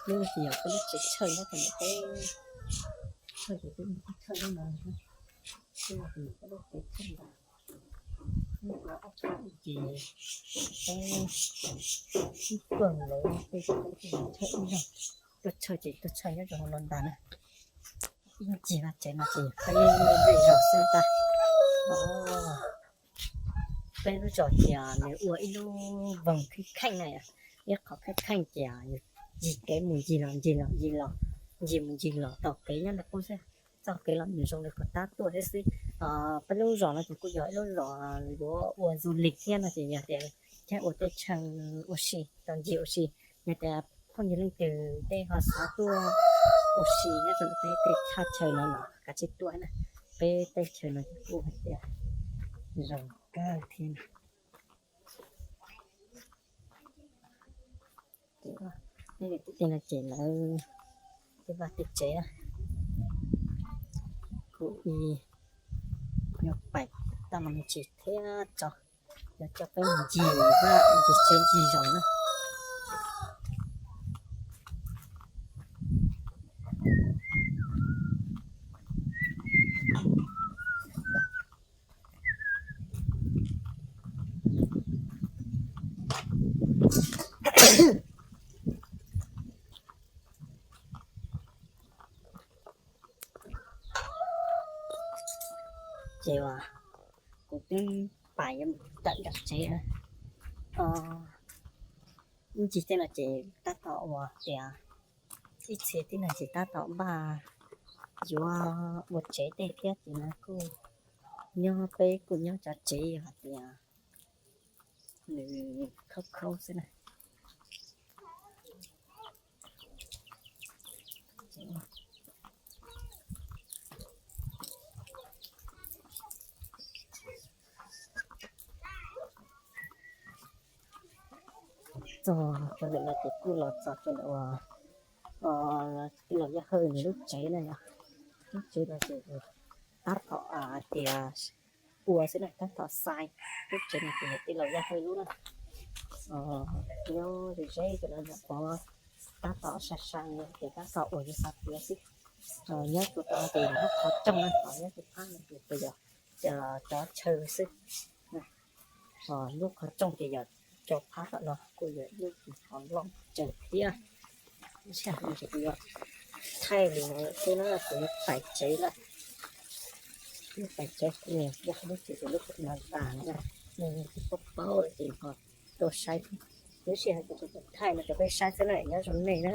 Lub no ces yog peb lub tsev chaw nyob rau ntawm peb, chaw ces peb mus chaw lub no, peb mus peb lub tsev chaw ntawd. Lub no ob peb ces peb ib tuaj lawv tej chaw ib zog, tuaj chaw ces tuaj chaw nyob rau hauv no ntag na. Ib ncig vaj tsev no ces peb lub zej zos xwb ntag. Peb lub zos ces nws ua ib lub voos kheej kheej na, ib qho kheej kheej ces yus ncig kev mus ncig los ncig los ncig los, ncig mus ncig los tau kev nyob ntawm qub xwb. Txoj kev los nws zoo li puas tab tuaj thiab xwb. Peb lub zos no ces kuj yog ib lub zos yuav ua du lịch thiab no ces yog tias thiab ua tej chaw ua si tau ncig ua si, yog tias phooj ywg leej twg tej ho xav tuaj ua si nyob rau peb tej thaj chaw no los kav tsij tuaj na. Peb tej chaw no ces kuj hais tias zoo kawg thiab na. Tej no ces lawv tej vaj tej tsev na, kuj ib nyuag paim toj no me ntsis thiab tso, yuav coj peb mus ncig vaj ncig tsev ncig zos na. Ces uas kuv twb pais yuav mus tawm nram tsev. Ib ncig tej no ces tab tom ua tias ib txhia tib neeg ces tab tom npaj yuav ua tsev tej thiab ces no kuj nyob peb kuj nyob cov tsev yog hais tias nws khaub khaub xwb na. Txog rau ntawm no ces kuj los txog rau ntawm uas tij laug Yaj Hawj nws lub tsev na yom. Lub tsev no ces tab tom hais tias ua xwb na, tab tom xais. Lub tsev no ces yog tij laug Yaj Hawj lub na. Nyob ze ze rau no nyuam qhuav tab tom sai sai ces tab tom ua zoo xav tiav xwb. Nyob rau tom no ces lub qhov rooj na, nyob rau phab no ces yog cov chaw xwb. Lub qhov rooj ces yog rau phab tom no kuj yog ib lub qhov loj tsawg thiab. Ib tsam no ces kuv yuav thaij li no xwb na, kuv yuav pais tsev lawm. Lub pais tsev kuv niam yog lub tsev ces lub kuv no tas no, nej tsis paub paub ces ho tuaj saib. Lub sij hawm ces kuv thaij no rau peb saib xwb na, nyob zoo nej na.